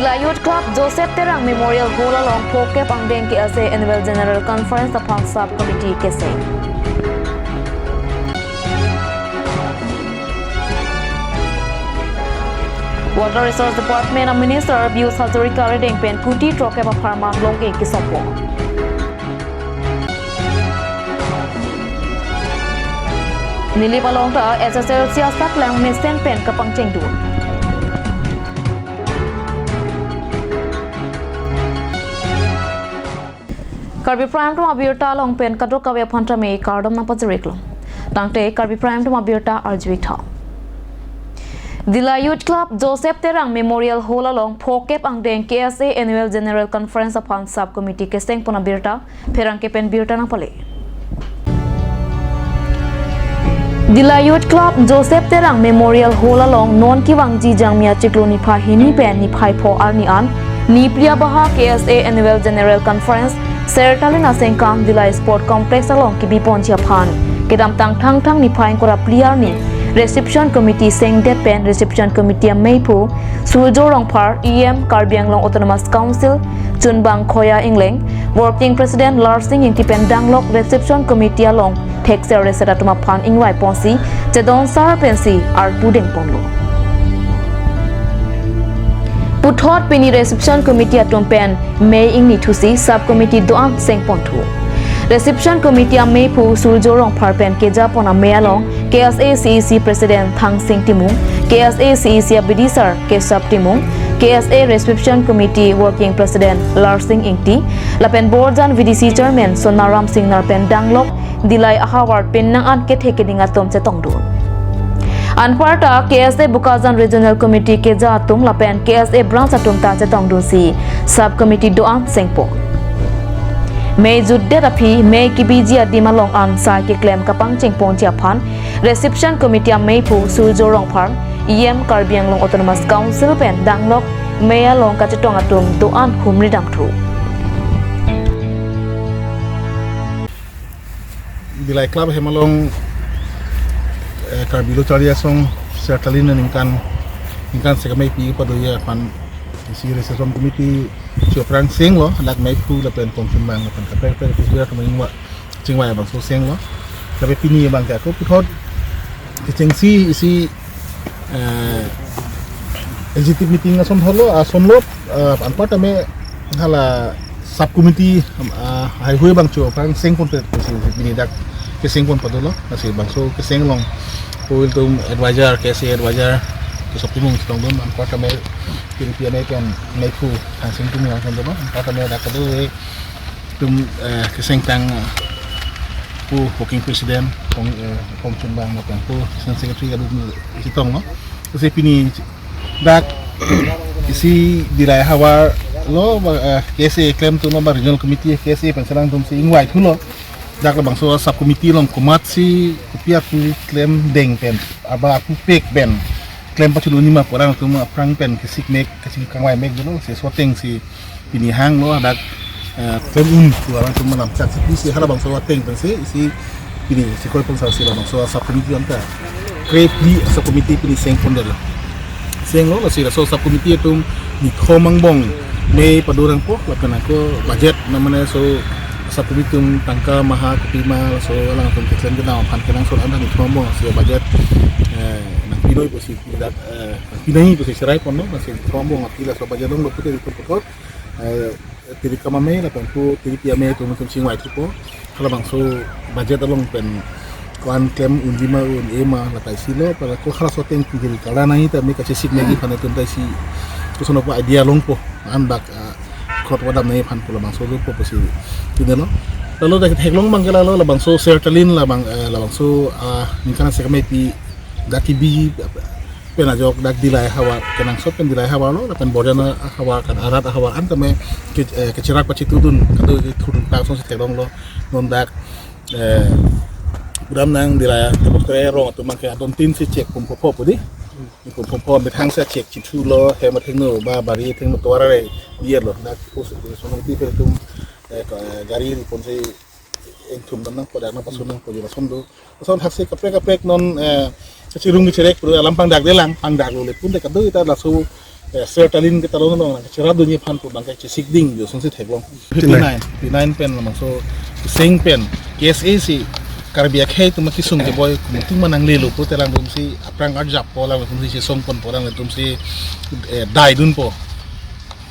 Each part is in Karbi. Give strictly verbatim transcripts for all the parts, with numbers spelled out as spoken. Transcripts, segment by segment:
Dillai Youth Club Joseph Terang Memorial Hall along phokep angdeng K S A Annual General Conference aphan Sub Committee keseng. Water Resource Department a Minister Pijush Hazarika arideng pen kuti throkkep apharman long-e kesompo. Nilip along ta S S L C asaklang mesen pen kapangchengdun. Karbi Prime Time abirta along pen kadokave aphan tame kardom nangpajir-iklo. Tangte Karbi Prime Time abirta arju-ik tha. Dillai Youth Club Joseph Terang Memorial Hall along phokep angdeng K S A Annual General Conference aphan Sub Committee kesengpon abirta pherangke pen birta nangpale. Dillai Youth Club Joseph Terang Memorial Hall along non kevangji Jangmi achiklo niphai hini pen niphai pho arni an niphli abaha K S A Annual General Conference Sertalin asengkan Dillai Sport Complex along kebiponji aphan kedamtang Thangthang niphai ingkoi ra phli arni Reception Committee sengdet pen Reception Committee ameiphu Surjo Rongphar, E M Karbi Anglong Autonomous Council, Chunbang Khoya Engleng, Working President Larsing Ingti pen danglok Reception Committee along thekser reset atum aphan ingvaiponsi chedon sar pensi arpu dengponlo. Puthot pini Reception Committee atum pen mei ingni thusi Sub Committee do-an sengponthu. Reception Committee ameiphu Surjo Rongphar pen kejapon amei along K S A C E C President Thangsing Timung, K S A C E C abidisar Kesap Timung, K S A Reception Committee Working President Larsing Ingti, lapen Borjan V D C Chairman Sonaram Singnar pen danglok Dillai ahavar pinnang an kethe keding atum chetongdun. Anparta K S A Bokajan Regional Committee keja atum lapen K S A branch atum ta chetongdunsi Sub Committee do-an sengpo. Mei jutdet aphi mei kebiji adim along an sai keklem kapangchengponji aphan Reception Committee ameiphu Surjo Rongphar, E M Karbi Anglong Autonomous Council pen danglok mei along kachetong atum do-an humri damthu. Dillai Club hem along, eh, Karbi Lo Charli Asong Sertalin aningkan, ningkan sekamei pi padoya aphan isi Reception Committee si aphrang senglo, dak meiphu lapen kongchunbang lapen kaprek kaprek isi dak mengwa chingwa abangso senglo. Tapi pini abang ke ako puthot kechengsi isi, eh, executive meeting ason thotlo, ason lot, eh, anparta me hala sub committee, ah, haihui abangcho aphrang sengpon pe pusi pini dak kesengpon padolo, lasi bangso keseng along pu ilitum advisor, K S A advisor, Kesap Timung chetongdun, anparta me pini P N A pen meiphu Thangsing Timung chetongdun, anparta me dak kado-e tum, eh, kesengtang, eh, pu working president, kong, eh, kongchunbang lapen pu assistant secretary kado chetonglo. Lasi pini dak isi Dillai ahavar lo, ba, eh, K S A klemthulo, ba regional committee K S A pen selang atumsi ingvaithulo. Dak labangso sub committee along komatsi kopi apu klem deng pen, arba apu pek pen klem pachuluni ma pu alang atum aphrang pen kesik mek, kesik kangvai mek dolo, si sotengsi pini hanglo, dak, eh, klem un pu alang atum malam chak si pisi halabangso ateng pensi isi pini si koi ponsar si labangso sub committee anta krepli sub committee pini sengpondetlo. Senglo, lasi laso sub committee atum nithom angbong mei padorangpo, lapen ako budget na mane so sub committee atum tangka maha kopi ma so alang atum keklem kedam aphan kenangsot anta nithom angbong si budget, eh, nangpinoi pusi dak, eh, nangpinoi pusi serai ponlo, lasi nithom angbong aphi laso budget donglo pute ilitum puthot, eh, tiri kama mei lapen pu tiri pi amei atum atum chingvaithupo. Halabangso budget along pen ko-an klem unji ma un-e ma latai silo, pada ko hala soteng kiri kala nai ta me kachesik nai aphan atum tai si koson apa idea longpo, an bak, ah, khot wadam nai aphan pu labangso longpo pusi tunelo. Lalu dak theklong abang ke lalo labangso Sertalin labang, eh, labangso, ah, ningkan sekamei pi dak kebi pen ajok dak Dillai ahavar kenangsot pen Dillai ahavar lo, lapen Borjan ahavar kan arat ahavar an tame ke, eh, kecherak pachitudun kado ke thun tak song si theklonglo, non dak, eh, pudam nang Dillai Tebok Terai arong atum abang ke adon tin si chek pum pho pho pudi. Pum pho pho methang si chek chithulo, hem athengno ba bari athengno tovar are lo, dak pus sonong ti pen atum, eh, ka, gari riponsi ingthum dam nangpo, dak nangpasun nangpo, jula som do. Lason thaksi kaprek kaprek non, eh, kachirung kacherek pura alam pangdakdelang, pangdaklo le pun de kado-e ta laso eh, sertalin ketalon along nangcherapdunji aphan pu abangke chesikding jo sonsi theklong. Fifty nine, fifty nine pen labangso seng pen K S A si Karbi akhei atum akesung keboi kumutung ma nanglelo pu te alangtum si aphrang arjappo, alangtum si chesongponpo, alangtum si, eh, daidunpo.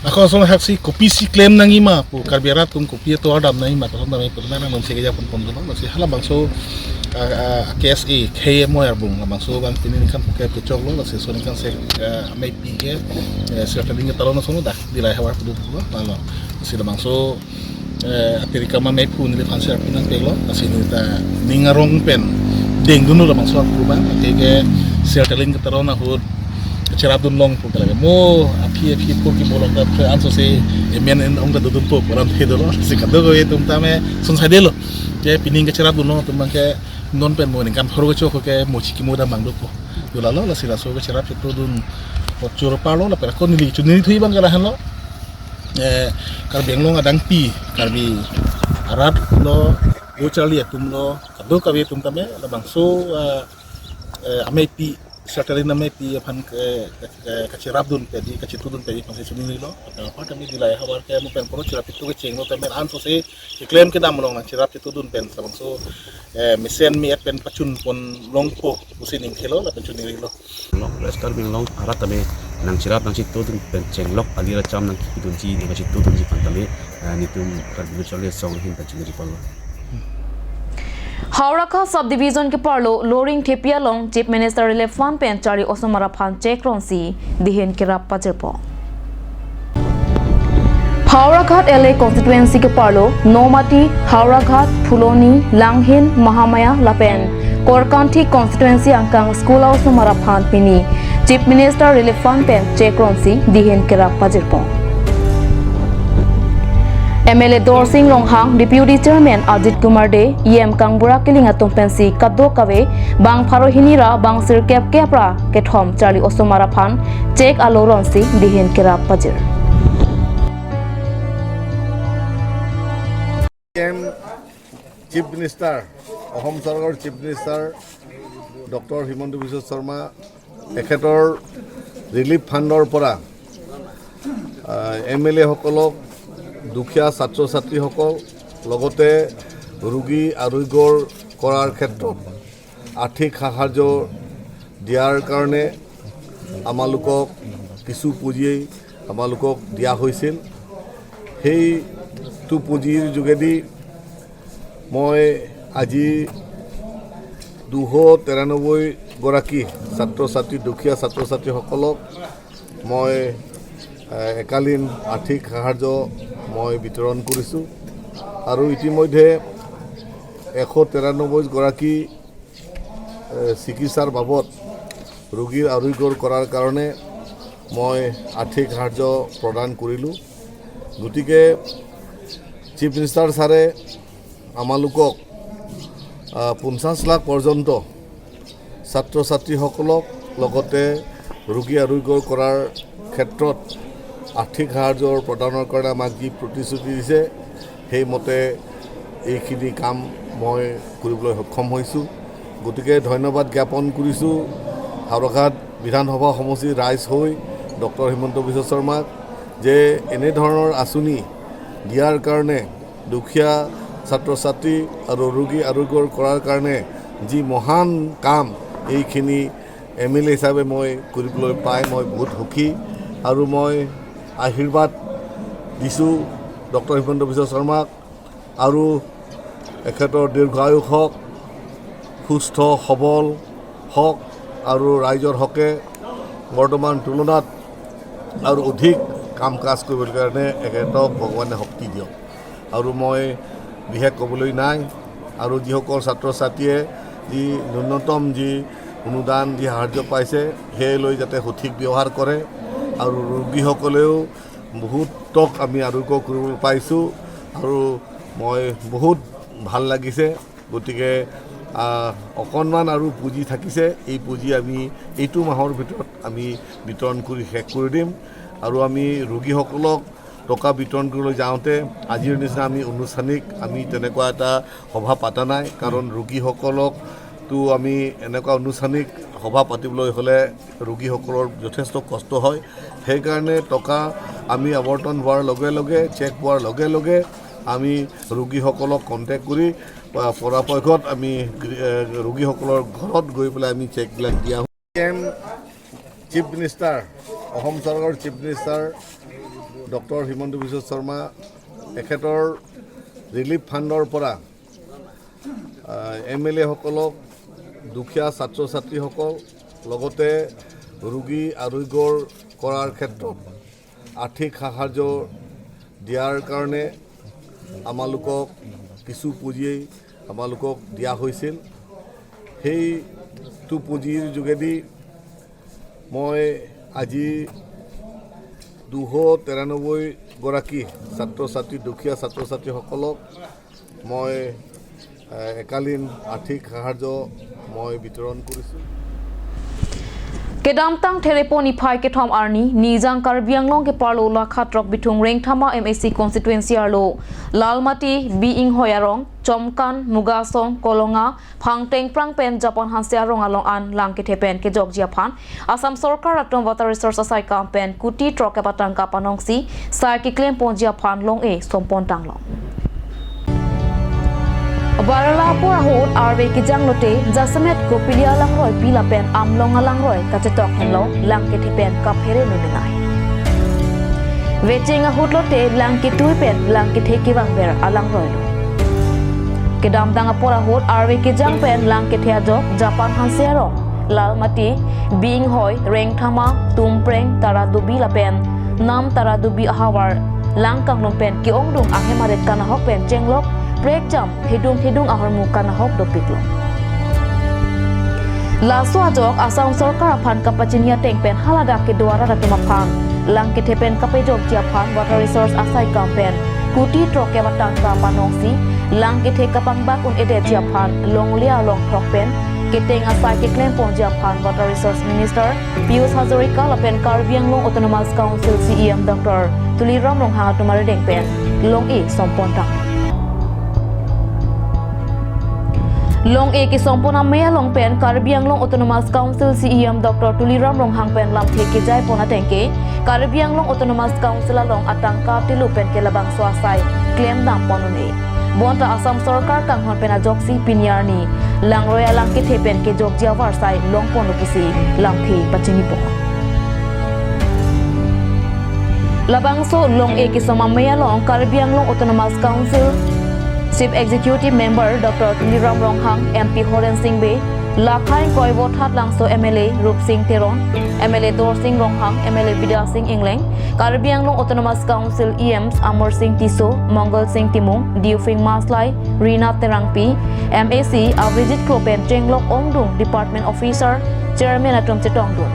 Ako asonthotsi kopisi klem nangjima pu, Karbi arat atum kopi atovar dam nangjima, lason dam pu alangtum si kejaponpon dolo. Lasi halabangso, ah, ah, K S A khei amoi arbung labangso abang pini ningkan phongkep kechoklo, lasi laso aningkan sek, ah, ameipi ke, eh, sertalin ketalon ason dak Dillai havar pudun pulo, lalo. Lasi labangso, eh, apirkam ameiphu neliphan si arpi nangpeklo, lasi neli ta ning arong pen dengdunlo labangso aphu abang, athe ke sertalin ketalon ahut cherapdunlong pu kalake. Mo aphi aphi pu kibolong ta pre anso se emen en ong ta dodunpo pu alamthe dolo, lasi kadokave atum tame sonsaidelo. Je pini ningkan cherapdunlong atum abangke non pen mo ningkan pharo kechok ke mo chikimo dam abang dopo. Jo lalo, lasi laso kecherap chetodun ochur parlo, lapen ako neli chunini thui abangke lahenlo. Eh, Karbi Anglong adangpi, Karbi arat lo, lo charli atum lo, kadokave atum tame labangso, eh, eh, ameipi, sertalin ameipi aphan ke, ke, ke, kacherapdun pedi, kachetodun pedi aphan si chuninilo. Lapen apar tame Dillai havar ke mo pen poro cherap itu kechenglo tame anso se keklem kedam along nangcherap chetodun pen labangso, eh, mesen mi-et pen pachunponlongpo pusi ningthelo lapen chuninilo. Lok, West Karbi Anglong arat tame nangcherap nangchetodun pen chenglok alir acham nangkipidunji nangchetodunji aphan tame, eh, netum Karbi Lo Charli Asong ahin ta chuniri ponlo. Howraghat Subdivision keparlo Loring Thepi along Chief Minister Relief Fund pen charli osomar aphan cheque ronsi dihin kerap pajirpo. Howraghat L A constituency keparlo Nomati, Howraghat, Phuloni, Langhin, Mahamaya lapen Korkanthi constituency angkang school a-osomar aphan pini Chief Minister Relief Fund pen cheque ronsi dihin kerap pajirpo. M L A Dorsing Ronghang, Deputy Chairman Ajit Kumar Dey, E M Kangbura Killing atum pensi kadokave bang pharo hini ra bang sirkep kep ra kethom charli osomar aphan cheque alo ronsi dihin kerap pajir. M Chief Minister, অসম চৰকাৰৰ Chief Minister doctor Himanta বিশ্ব শৰ্মা তেখেতৰ ৰিলিফ ফাণ্ডৰ পৰা, আহ, M L এ সকলক, দুখীয়া ছাত্ৰ ছাত্ৰীসকল, লগতে ৰোগী আৰোগ্য কৰাৰ ক্ষেত্ৰত আৰ্থিক সাহায্য দিয়াৰ কাৰণে আমালোকক কিছু পুঁজি আমালোকক দিয়া হৈছিল। সেইটো পুঁজিৰ যোগেদি মই আজি দুশ তিৰানব্বৈ গৰাকী ছাত্ৰ ছাত্ৰী, দুখীয়া ছাত্ৰ ছাত্ৰীসকলক মই, এ, একালীন আৰ্থিক সাহায্য মই বিতৰণ কৰিছোঁ। আৰু ইতিমধ্যে এশ তিৰানব্বৈ গৰাকী, এ, চিকিৎসাৰ বাবদ ৰোগীৰ আৰোগ্য কৰাৰ কাৰণে মই আৰ্থিক সাহায্য প্ৰদান কৰিলোঁ। গতিকে চিফ মিনিষ্টাৰ ছাৰে আমালোকক, আহ, পঞ্চাছ লাখ পৰ্যন্ত ছাত্ৰ ছাত্ৰীসকলক লগতে ৰোগী আৰোগ্য কৰাৰ ক্ষেত্ৰত আৰ্থিক সাহায্য প্ৰদানৰ কাৰণে আমাক যি প্ৰতিশ্ৰুতি দিছে, সেইমতে এইখিনি কাম মই কৰিবলৈ সক্ষম হৈছোঁ। গতিকে ধন্যবাদ জ্ঞাপন কৰিছোঁ হাওৰাঘাট বিধানসভা সমষ্টিৰ ৰাইজ হৈ ডক্টৰ হিমন্ত বিশ্ব শৰ্মাক যে এনেধৰণৰ আঁচনি দিয়াৰ কাৰণে দুখীয়া ছাত্ৰ ছাত্ৰী আৰু ৰোগী আৰোগ্য কৰাৰ কাৰণে যি মহান কাম, এইখিনি এম এল এ হিচাপে মই কৰিবলৈ পাই মই বহুত সুখী। আৰু মই আশীৰ্বাদ দিছোঁ ডক্টৰ হিমন্ত বিশ্ব শৰ্মাক আৰু এখেতৰ দীৰ্ঘায়ু হওক, সুস্থ সবল হওক আৰু ৰাইজৰ হকে বৰ্তমান তুলনাত আৰু অধিক কাম কাজ কৰিবলৈ কাৰণে এখেতক ভগৱানে শক্তি দিয়ক। আৰু মই বিশেষ ক'বলৈ নাই। আৰু যিসকল ছাত্ৰ ছাত্ৰীয়ে যি ন্যূনতম যি অনুদান, যি সাহায্য পাইছে, সেয়ে লৈ যাতে সঠিক ব্যৱহাৰ কৰে আৰু ৰোগীসকলেও বহুতক আমি আৰোগ্য কৰিবলৈ পাইছোঁ আৰু মই বহুত ভাল লাগিছে। গতিকে, আহ, অকণমান আৰু পুঁজি থাকিছে, এই পুঁজি আমি এইটো মাহৰ ভিতৰত আমি বিতৰণ কৰি শেষ কৰি দিম। আৰু আমি ৰোগীসকলক টকা বিতৰণ কৰিবলৈ যাওঁতে আজিৰ নিচিনা আমি অনুষ্ঠানিক আমি তেনেকুৱা এটা সভা পাতা নাই, কাৰণ ৰোগীসকলক তো আমি এনেকুৱা আনুষ্ঠানিক সভা পাতিবলৈ হ'লে ৰোগীসকলৰ যথেষ্ট কষ্ট হয়। সেইকাৰণে টকা আমি আৱৰ্তন হোৱাৰ লগে লগে, চেক পোৱাৰ লগে লগে আমি ৰোগীসকলক কণ্টেক্ট কৰি, আ, পৰাপক্ষত আমি গৃ-, এ, ৰোগীসকলৰ ঘৰত গৈ পেলাই আমি চেকবিলাক দিয়া হয়। চিফ মিনিষ্টাৰ, অসম চৰকাৰৰ চিফ মিনিষ্টাৰ ডক্টৰ হিমন্ত বিশ্ব শৰ্মা, তেখেতৰ ৰিলিফ ফাণ্ডৰ পৰা, আহ, এম এল এসকলক, দুখীয়া ছাত্ৰ ছাত্ৰীসকল, লগতে ৰোগী আৰোগ্য কৰাৰ ক্ষেত্ৰত আৰ্থিক সাহায্য দিয়াৰ কাৰণে আমালোকক কিছু পুঁজি আমালোকক দিয়া হৈছিল। সেইটো পুঁজিৰ যোগেদি মই আজি দুশ তিৰানব্বৈ গৰাকী ছাত্ৰ ছাত্ৰী, দুখীয়া ছাত্ৰ ছাত্ৰীসকলক মই, এ, একালীন আৰ্থিক সাহায্য মই বিতৰণ কৰিছোঁ। Kedamtang Therepo niphai kethom arni, Nijang Karbi Anglong keparlo lakha throk bithung Rengthama M A C constituency arlo, Lalmati, B. Inghoi arong, Chomkan, Mugasong, Kolonga, Phangtengprang pen Japan Hanse arong along an lang kethe pen kejokji aphan Assam Sorkar atum Water Resource asaikam pen kuti throk kep atangka panongsi sai keklem ponji aphan long-e sompon tanglo. Baralapur ahut arve kejang lote jasemet Kopili alangroi pi lapen Amlong alangroi kachetok henlo lang kethe pen kaphere memenai. Vecheng ahut lote lang ketui pen lang kethe kevangver alangroi lo. Kedamtang apor ahut arve kejang pen lang kethe ajok Japan Hanse arong, Lalmati, B. Inghoi, Rengthama, Tumpreng, Taradubi lapen Nam Taradubi ahavar lang kanglum pen ke-ongdung ahem arit kanahok pen chenglok prekjam thedung thedung ahormu kanahok dopiklo. Laso ajok Assam Sorkar aphan kapachini ateng pen haladak kedo arat atum aphan lang kethe pen kapejokji aphan Water Resource asaikam pen kuti throk kep atangka panongsi lang kethe kapangbak un-edetji aphan longle along throk pen keteng asai keklem ponji aphan Water Resource Minister Pijush Hazarika lapen Karbi Anglong Autonomous Council C E M Doctor Tuliram Ronghang atum arideng pen long-e sompon tang. Long-e kesompon amei along pen Karbi Anglong Autonomous Council C E M Doctor Tuliram Ronghang pen lamthe kejai pon ateng ke Karbi Anglong Autonomous Council along atangka tilu pen ke labangso asai klemdam pon un-e. Bonta Assam Sorkar kanghon pen ajoksi pini arni langroi alang kethe pen kejokji avarsai long ponlo pusi lamthe pachini pon. Labangso long-e kesom amei along Karbi Anglong Autonomous Council Chief Executive Member Doctor Tuliram Ronghang, M P Horen Sing Bey, lakhai koi vothat Langso M L A Rupsing Teron, M L A Dorsing Ronghang, M L A Bidya Sing Engleng, Karbi Anglong Autonomous Council E Ms Amar Sing Tisso, Mongal Sing Timung, Diufing Maslai, Rina Terangpi, M A C Abhijit Kro pen chenglok ongdung department officer, chairman atum chetongdun.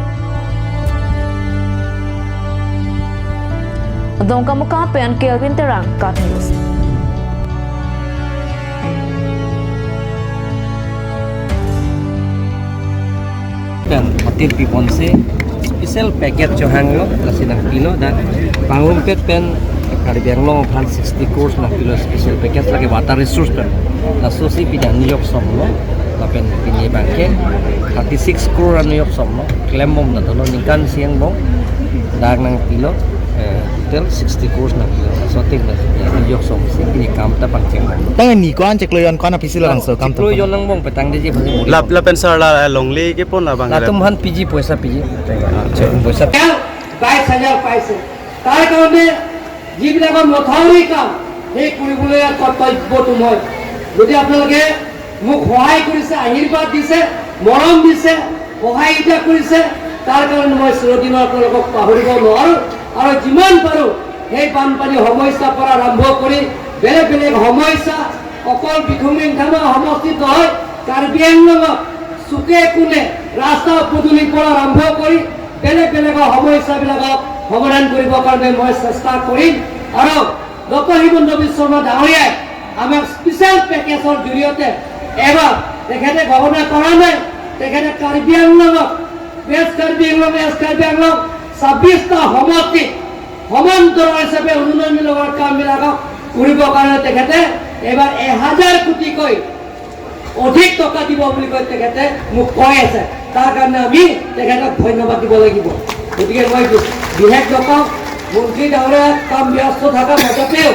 Dongkamukam pen Kelvin Terang, KAT News. Pen hatir piponsi special package chohanglo, lasi nangpilo, dak pangrumpet pen Karbi Anglong aphan sixty crores nangpilo special package lake water resource pen. Lasosi pini anujok somlo, lapen pini abangke thirty six crore anujok somlo, klembom na tono ningkan siang bom, dak nangpilo, eh, total sixty crores nangpilo. Laso atheng na, ya, anujok somsi pini kam ta pangcheng. Tang ni ko-an chiklo jon ko-an apisi labangso kam ta. Chiklo jon nangbong petang deji bhagi muri. Lap, lapen sir la longle kepon labang. Latum han piji poisa piji. Acha. Poisa. বাইছ হাজাৰ পাইছে। তাৰ কাৰণে যিবিলাকৰ মথাউৰি কাম, সেই কৰিবলৈ ইয়াৰ কৰ্তব্যটো মই। যদি আপোনালোকে মোক সহায় কৰিছে, আশীৰ্বাদ দিছে, মৰম দিছে, সহায়িতা কৰিছে, তাৰ কাৰণে মই চিৰদিনৰ আপোনালোকক পাহৰিব নোৱাৰো। আৰু যিমান পাৰো সেই বানপানী সমস্যাৰ পৰা আৰম্ভ কৰি বেলেগ বেলেগ সমস্যা, অকল বিথুং ৰেংথামা সমষ্টিত নহয়, কাৰ্বি আংলঙত চুকে কোণে ৰাস্তা পদূলিৰ পৰা আৰম্ভ কৰি বেলেগ বেলেগ সমস্যাবিলাকক সমাধান কৰিবৰ কাৰণে মই চেষ্টা কৰিম। আৰু ডক্টৰ হিমন্ত বিশ্ব শৰ্মা ডাঙৰীয়াই আমাক স্পেচিয়েল পেকেজৰ জৰিয়তে এবাৰ তেখেতে ঘোষণা কৰা নাই, তেখেতে কাৰ্বি আংলঙত, ৱেষ্ট কাৰ্বি আংলং, ৱেষ্ট কাৰ্বি আংলং ছাব্বিছটা সমষ্টিত সমান্তৰাল হিচাপে উন্নয়নমূলকৰ কামবিলাকক কৰিবৰ কাৰণে তেখেতে এইবাৰ এহাজাৰ কোটিকৈ অধিক টকা দিব বুলি কৈ তেখেতে মোক কৈ আছে। তাৰ কাৰণে আমি তেখেতক ধন্যবাদ দিব লাগিব। গতিকে মই বি-, বিশেষ নকওঁ, মন্ত্ৰী ডাঙৰীয়া কাম ব্যস্ত থকাৰ মাজতেও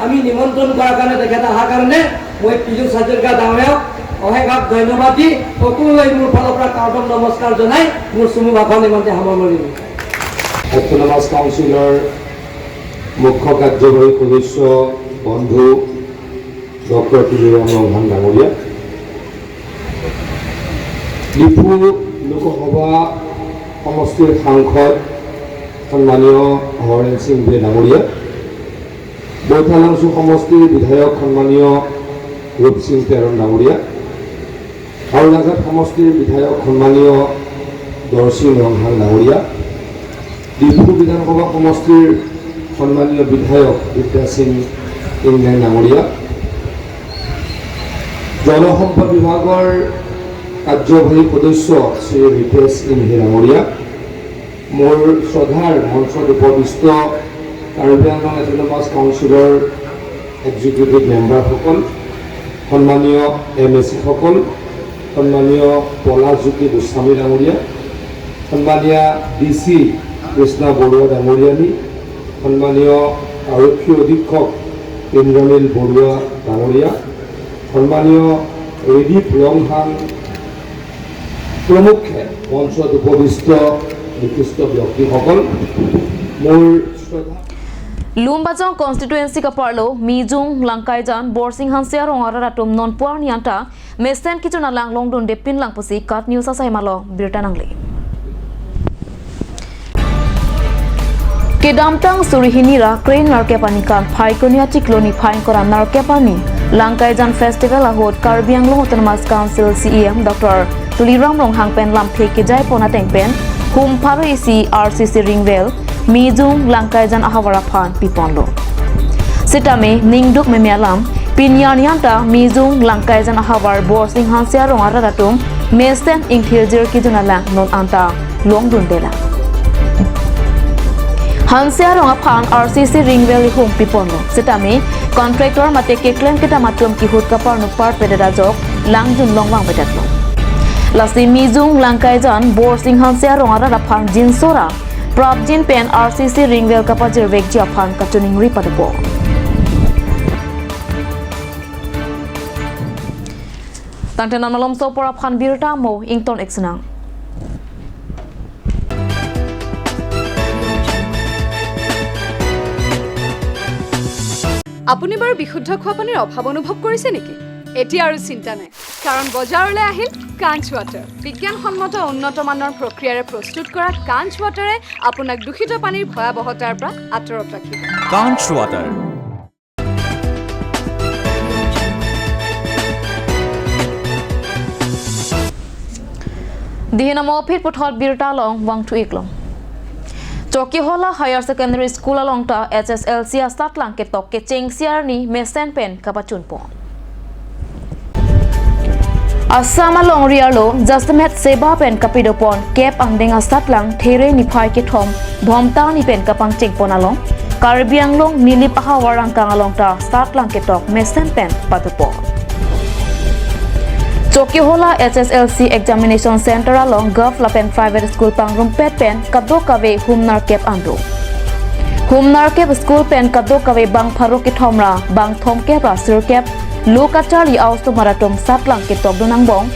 আমি নিমন্ত্ৰণ কৰাৰ কাৰণে তেখেত অহাৰ কাৰণে মই পীযুষ হাজৰিকা ডাঙৰীয়াক অশেষ ধন্যবাদ দি সকলোলৈ মোৰ ফালৰ পৰা কাৰ্ডম নমস্কাৰ জনাই মোৰ চমু ভাষণ ইমানতে সামৰণি মাৰিলোঁ। অট'নমাছ কাউন্সিলৰ মুখ্য কাৰ্যবাহী সদস্য বন্ধু ডক্টৰ তুলিৰাম ৰংহাং ডাঙৰীয়া, ডিফু লোকসভা সমষ্টিৰ সাংসদ সন্মানীয় হৰেণ সিং বে ডাঙৰীয়া, বৈঠালাংচু সমষ্টিৰ বিধায়ক সন্মানীয় ৰূপসিং তেৰণ ডাঙৰীয়া, হাওলাঘাট সমষ্টিৰ বিধায়ক সন্মানীয় দৰসিং ৰংহাং ডাঙৰীয়া, ডিফু বিধানসভা সমষ্টিৰ সন্মানীয় বিধায়ক বিদ্যা সিং ইংলেন ডাঙৰীয়া, জলসম্পদ বিভাগৰ কাৰ্যবাহী সদস্য শ্ৰী ৰিতেশ ইংহি ডাঙৰীয়া, মোৰ শ্ৰদ্ধাৰ মঞ্চত উপবিষ্ট কাৰ্বি আংলং অট'নমাছ কাউন্সিলৰ এক্সিকিউটিভ মেম্বাৰসকল, সন্মানীয় এম এ চিসকল, সন্মানীয় পলাশ জ্যোতি গোস্বামী ডাঙৰীয়া, সন্মানীয়া ডি চি কৃষ্ণা বৰুৱা ডাঙৰীয়ানী, সন্মানীয় আৰক্ষী অধীক্ষক ইন্দ্ৰনীল বৰুৱা ডাঙৰীয়া, সন্মানীয় ৰিদীপ ৰংহাং প্ৰমুখ্যে মঞ্চত উপবিষ্ট বিশিষ্ট ব্যক্তিসকল, মোৰ শ্ৰদ্ধা। Lumbajong constituency kaparlo Mijung Langkaijan Borsing Hanse arong arat atum nonpu arni anta mesen kejun alang longdunde pinlang pusi KAT News asai malo birta nangle. Kedamtang suri hini ra kre-nerkep aningkan Phaikuni achiklo niphai ingkoi ra nerkep arni Langkaijan Festival ahut Karbi Anglong Autonomous Council C E M Doctor Tuliram Ronghang pen lamthe kejai pon ateng pen hum pharo isi R C C ring well Mijung Langkaijan ahavar aphan piponlo. Sitame ningduk meme alam, pini arni anta Mijung Langkaijan ahavar Borsing Hanse arong arat atum mesen ingthirjir kejun alang non anta longdunde lang. Hanse arong aphan R C C ring well ihum piponlo. Sitame contractor mate keklem kedam atum kehut kaparnuk parpedet ajok langjun longvang pedetlo. Lasi Mijung Langkaijan Borsing Hanse arong arat aphan jinso ra prapjin pen R C C ring well kapajirvekji aphan kachiningri padopo. Tangte non malomso apor aphan birta mo ington-ik sinang. আপুনি বাৰু বিশুদ্ধ খোৱা পানীৰ অভাৱ অনুভৱ কৰিছে নেকি? এতিয়া আৰু চিন্তা নাই, কাৰণ বজাৰলৈ আহিল কাঞ্চ ৱাটাৰ। বিজ্ঞানসন্মত উন্নত মানৰ প্ৰক্ৰিয়াৰে প্ৰস্তুত কৰা কাঞ্চ ৱাটাৰে আপোনাক দূষিত পানীৰ ভয়াৱহতাৰ পৰা আঁতৰত ৰাখিব। কাঞ্চ water. Dihin amo phit puthot birta along vangthu-iklong. Chokihola Higher Secondary School along ta H S L C asatlang ketok kechengsi arni mesen pen kapachunpon. Assam alongri arlo Jasemet Seba pen kapidopon kep angdeng asatlang There niphai kethom Bhomta arni pen kapangchengpon along Karbi Anglong Nilip ahavar angkang along ta satlang ketok mesen pen padopo. Chokihola H S L C examination center along govt lapen private school pangrumpet pen kadokave hum nerkep an do. Hum nerkep school pen kadokave bang pharo kethom ra bang thomkep ra sirkep lo kacharli a-osomar atum satlang ketokdun angbong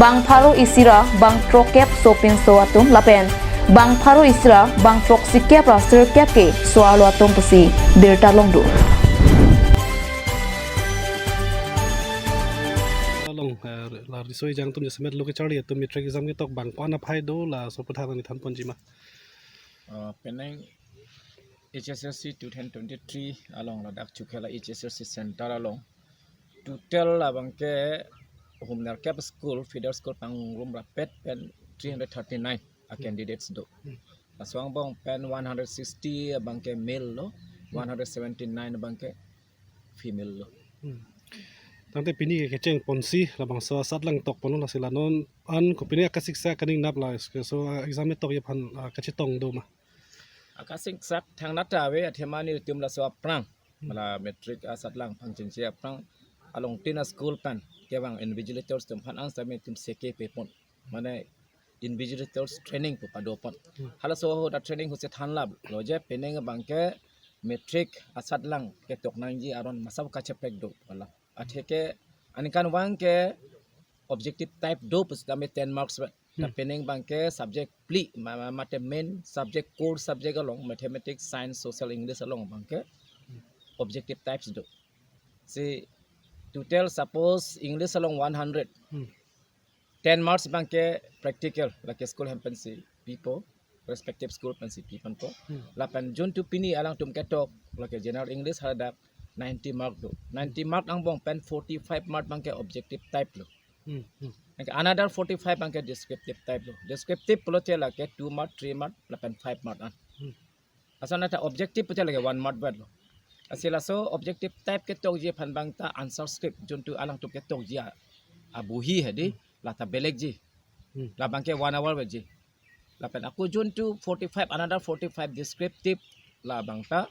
bang pharo isi ra bang throkkep sopinso atum lapen bang pharo isi ra bang throksikep ra sirkep ke so-arlo atum pusi birta longdun. Along, eh, la riso ejang atum jasemet lo kacharli atum matric exam ketok bang ko-an aphai do laso aputhak nangli thanponji ma? Uh, penang H S L C two thousand twenty-three along ladak Chokihola H S L C center along total abangke hum nerkep school, feeder school pangrum rapet pen three hundred thirty-nine a candidates do. Hmm. Laso angbong pen one hundred sixty abangke male lo, hmm, one hundred seventy-nine abangke female lo. Hmm. Tangte pini ke kechengponsi labangso asatlang tokponlo, lasi la non an kopine akasiksak kaning nap la so exam tokji aphan, ah, kachetong do ma? Akasiksak thangnat ta ave, athema nelitum laso aphrang, hmm, mala matric asatlang pangchengsi aphrang along tin a-school pen kevang invigilators atum aphan an sitame itum seke pepon. Mane invigilators training pu padopon. Hmm. Halaso ahut a training ahut si thanlaplo je penang abangke matric asatlang ketok nangji aron masa kacheprek do pu alam. Atheke aningkanvang ke objective type do pusitame ten marks ba. Ta Hmm. penang abangke subject phli ma-, ma-, mate main subject, core subject along, mathematics, science, social, English along abangke objective types do. Si total suppose English along one hundred. Hmm. Ten marks abangke practical, lake school hem pensi pipo, respective school pensi piponpo. Hmm. Lapen juntu pini alangtum ketok, lake general English haladak ninety mark do. Ninety mark angbong pen forty-five mark abangke objective type lo. Hmm, hmm. Anke another forty-five abangke descriptive type lo. Descriptive pulote lake two mark, three mark, lapen five mark an. Hmm. Asonta objective pulote lake one mark bat lo. Lasi laso objective type ketokji aphan abangta answer script juntu alangtum ketokji a, abohi hedi, Hmm. lata belekji. Hmm. Labangke one hour batji. Lapen ako juntu forty-five, another forty-five descriptive, labangta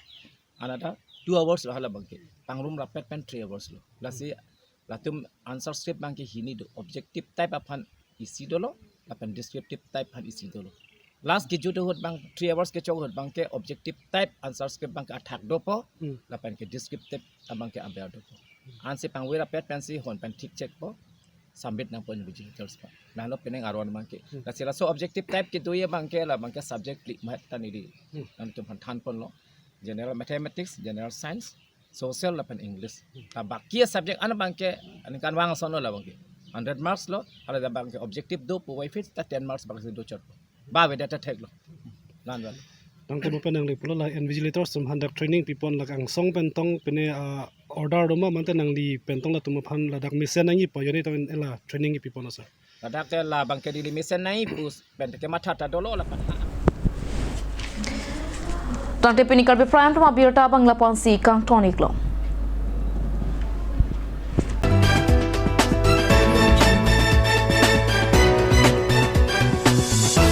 another two hours lo halabangke. Pangrum rapet pen three hours lo. Lasi latum answer script abangke hini do. Objective type aphan isi dolo, lapen descriptive type aphan isi dolo. Last kejut ahut abang three hours kechok ahut abangke objective type answer script abangke athak dopo, Hmm. lapen ke descriptive abangke aber dopo. Ansi pangvoi rapet pensi hon pen thik chekpo, submit nangpo invigilators aphan. Lalo penang aron abangke. Hmm. Lasi laso objective type kedoji abangke labangke subject phli mat ta neli. Hmm. Nangtum aphan thanponlo. General mathematics, general science, social lapen English. Hmm. Ta baki a subject an abangke aningkanvang ason lo labangke. Hundred marks lo, halabangke objective do puvoiphit ta ten marks abangke do chot. Ba avedet ta theklo. Lan ban. Nangtum pen nangli pulo la invigilators atum aphan dak training pipon lake angsong pen tong pine, ah, order do ma mate nangli pen tong latum aphan ladak mesen nangji pu ajoine tong la training kepipon asar. Ladak ke labangke neli mesen nangji pu pen ke matha ta dolo lapen. Tangte pini Karbi Prime Time abirta abang lapu-an si kangton-iklo.